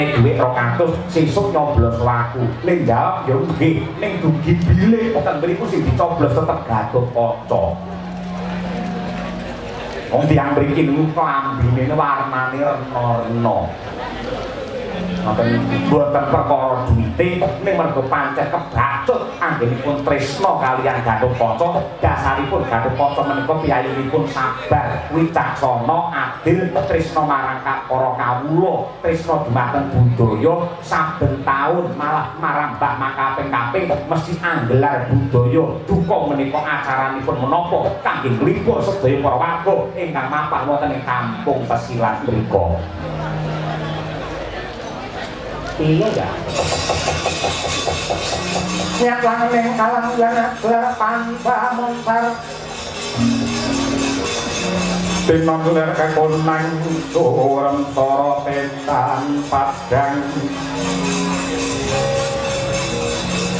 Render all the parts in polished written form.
Dhuwit 200 sesuk nyoblos laku. Ning jawab ya nggih, ning dugi bilih ten mriku sing dicoblos tetep Gatotkaca. Wong tiyang mriki niku klambine warnane rena-rena. Ngoten mboten perkara duwite, ning mergo pancen kebacut anggenipun tresna kaliyan Gatotkaca. Dasaripun Gatotkaca menika piyayinipun sabar, wicaksana, adil, tresna marang para kawula, tresna dumateng budaya. Saben taun malah marambah makaping-kaping mesti anggelar budaya duka menika acaranipun menapa kangge nglipur sedaya para warga ingkang mapah wonten ing kampung Pesilat mriku. Iya ya. Nyatlang ning kalang gelar panda montar. Tinon ler kekonang turun toro tetan padang.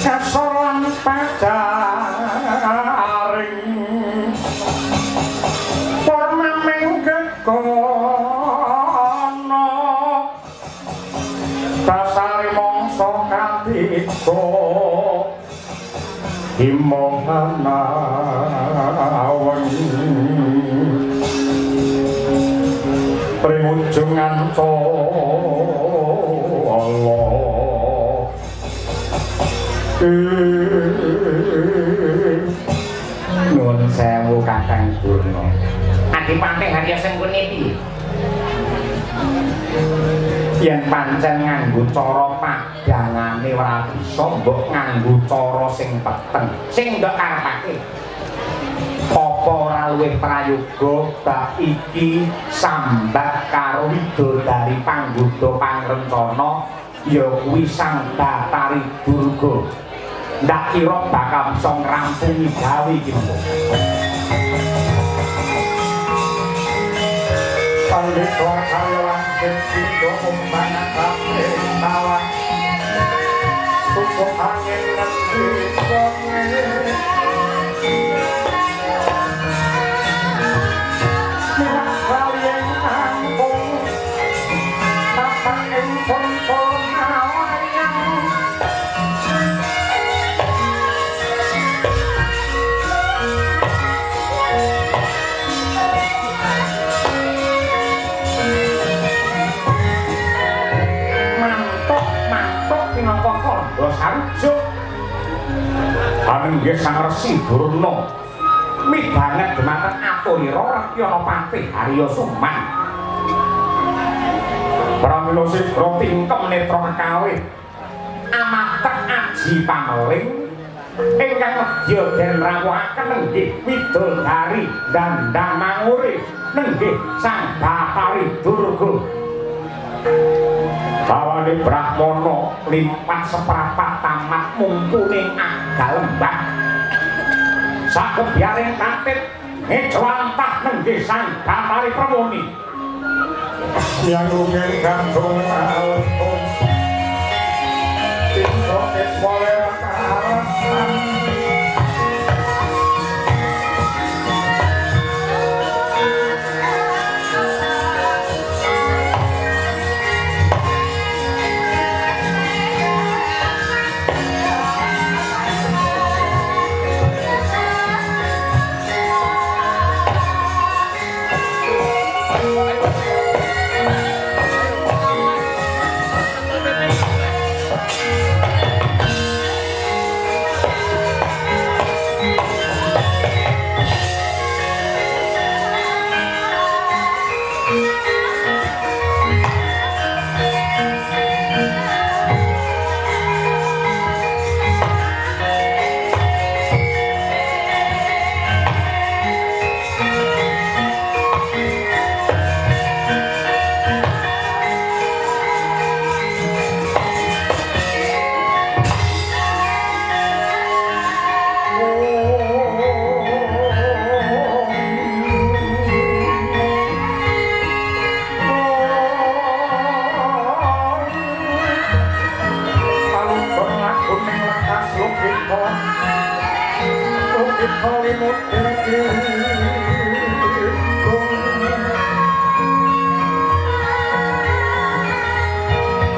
Kasoran pajaring purnaming gegono dasare mangsa katiga himangana pring ujung ancala. Nuwun sewu Kakang Durna. Adipati Harya Sengkuni piye? Yen pancen nganggo cara padangane ora bisa, mbok nganggo cara sing peteng, sing ndok karepake. Apa ora luwih prayoga bab iki sambat karo widodari panggoda pangrencana ya kuwi Sang Bathari Durga. Ndak kira bakal bisa ngrampungi gawe iki mengko. Pandita karya langgeng sida umbanakake tawang tutup angin ngendikane mirak kaliyan kampung tapak ingsun purnawayang. Minangka kandha sarujuk anenggih Sang Resi Durna midhanget dumateng aturira Rakyana Patih Harya Suman. Pramila sigra tingkem netra kekalih amatek aji pameling ingkang nedya den rawuhaken nenggih widodari dandang mangure nenggih Sang Bathari Durga. Bawane Brahmana limpat seprapat tamat mumpune agalembah sakebyare tatip ngejwantah nenggih Sang Bathari Permoni. Yang lungeng gandung altung tinta keswale karasan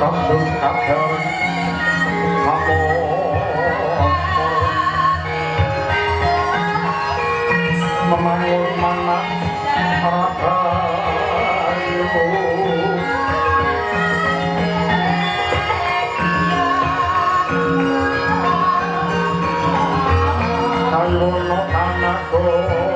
Kadung kadang memangun manah rahayu kayono anak golong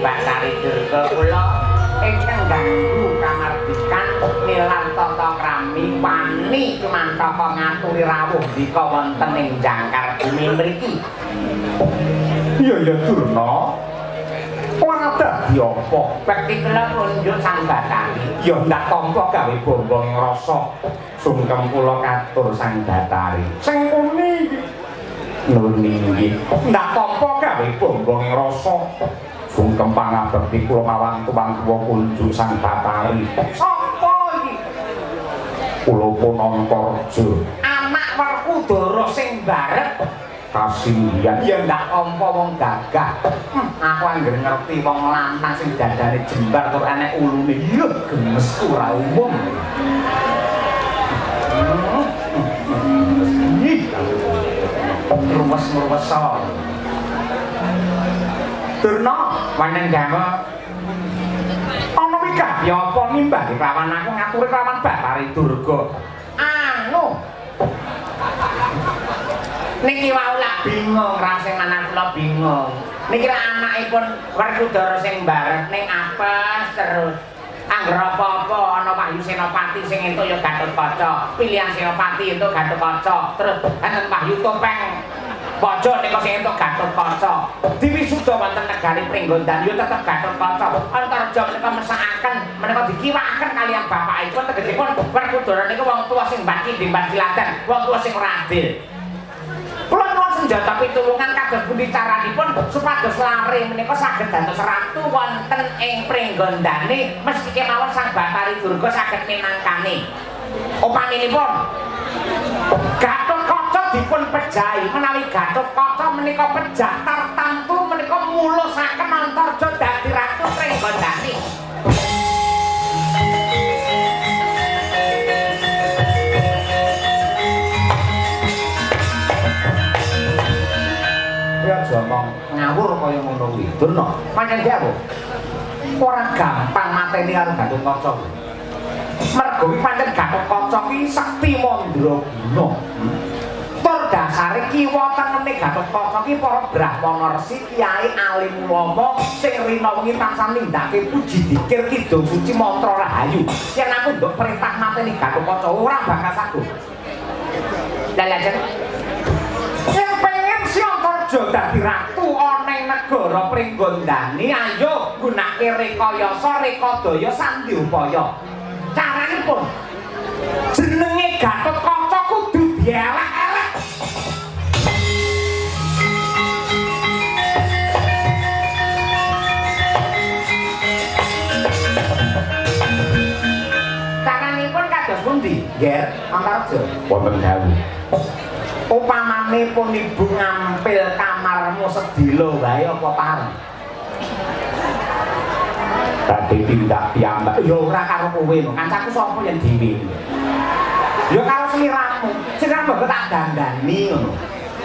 Batari Durga kula ingkang ganggu kamardikan nilar tata krami wani cumantaka ngaturi rawuh dika wonten ing jangkar bumi mriki. Iya ya Durna. Ora dadi apa? Bekti kula kunjuk Sang Batari. Ya ndak tampa gawe bombong rasa. Sungkem kula katur Sang Batari. Sing muni nuwun inggih. Ndak tampa gawe bombong rasa. Sungkem pangabekti kula mawan tuwang-tuwa kunjuk Sang Batari. Sapa iki? Kula Punantarja. Anak Werkudara sing barep kasinggihan. Ya ndak tampa wong gagah. Aku anggere ngerti wong lanang sing dadane jembar tur enek ulune. Yuh, gemesku ora umum. Ruwes-ruwesa. Durna wonten jawa. Ana wigati apa nimbali kelawan aku ngaturi kelawan Batari Durga. Anu. Niki wau lak bingung, rasane manah kula bingung. Niki lak anakipun Werkudara sing barep ning apes terus. Angger apa-apa ana Wahyu Senopati sing entuk ya Gatotkaca, pilihan Senopati entuk Gatotkaca, terus enten Wahyu Topeng pojok nika sing entuk Gatotkaca. Diwisuda wonten negari Pringgondani ya tetep Gatotkaca. Antarja menika mesakaken, menika dikiwakaken kaliyan bapakipun tegesipun Werkudara niku wong tuwa sing mbaki dimban siladan, wong tuwa sing ora adil. Kula nyuwun senjata pitulungan kados pundi caranipun supados lare menika saged dados ratu wonten ing Pringgondani meski kemawon Sang Batari Durga saged minangkani. Upaminipun Gatotkaca dipun pejahi, menawi Gatotkaca menika pejah tartamtu menika mulusaken Antarja dadi ratu Pringgondani. Ya aja omong ngawur kaya ngono kuwi. Durna, pancen aku ora gampang mateni karo Gatotkaca kuwi. Mergo kuwi pancen Gatotkaca ki sekti mandraguna. Tur dasare kiwa tengene Gatotkaca ki para brahmana resi, kiai, alim ulama sing rina wengi tansah nindakake puji dikir kidung suci mantra rahayu. Yen aku nduk perintah mateni Gatotkaca ora bakal saguh. Lah lajeng sing pengen si Antarja dadi ratu ana ing negara Pringgondani, ayo gunake rekayasa rekadaya sandiupaya. Caranipun jenenge Gatotkaca kudu dielek-elek. Caranipun kados pundi, Nger Antarja? Wonten dawuh. Upamane pun ibu ngampil kamarmu sedilo wae apa pareng? Badhe tindak piyambak. Ya ora karo kowe lho, kancaku sapa yen dhewe. Ya karo sliramu. Sliramu kok tak dandani ngono.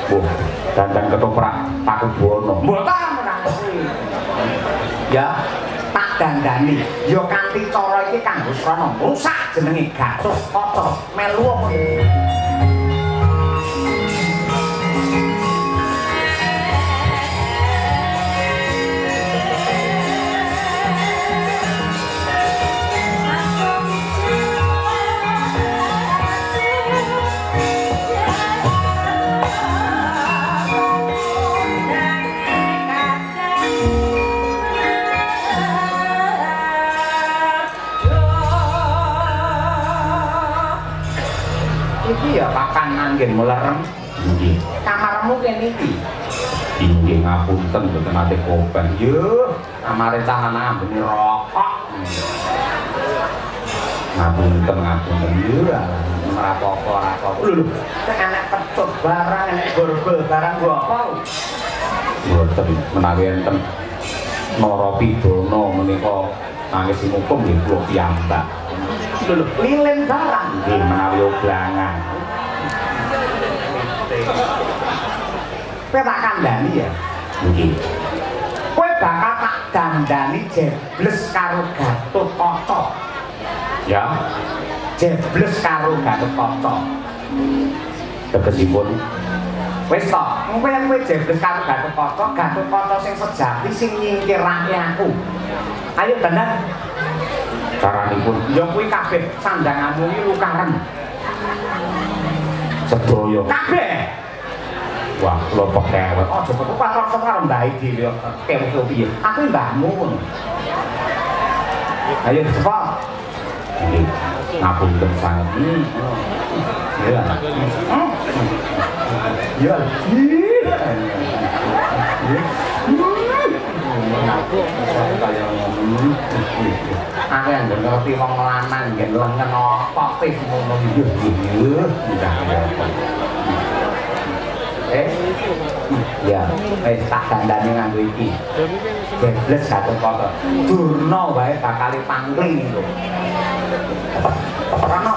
Wah, dandan ketoprak Pakubuwana. Mboten ora kuwi. Ya, tak dandani. Ya kanthi cara iki kanggo srana ngrusak jenenge Gatotkaca. Melu apa? Iki ya papan anggen mulerem. Nggih. Kamarmu kene iki. Inggih ngapunten mboten nate kopen. Yo, kamare cah lanang ambune rokok. Ngapunten, ngapunten. Yo, ora apa-apa, ora apa-apa. Lho lho, nek enek pecut barang, enek borgol barang nggo apa? Mboten menawi enten narapidana menika nangis hukum nggih kula piyambak. Lho lho, lilin barang. Nggih menawi oblangan. Kowe tak kandhani ya. Nggih. Kowe bakal tak dandani jebles karo Gatotkaca. Ya, Jebles karo Gatotkaca. Tegesipun wis to, engko yen kowe jebles karo Gatotkaca, Gatotkaca sing sejati sing nyingkirake aku. Ayo dandan. Caranipun ya kuwi kabeh sandanganmu iki lukaren. Sedaya. Kabeh. Wah, kula pekewet. Aja kok pator karo mbahe dhewe kewuh piye. Aku mbahmu ngono. Ayo cepet. Nggih. Ngapunten sanget. Ya. Ya. Aku yang ngerti wong lanang nggih lengen apa sih ngono iki. Ya, wis tak dandani nganggo iki. Jebles Gatotkaca. Durna wae bakal pangling lho. Rono.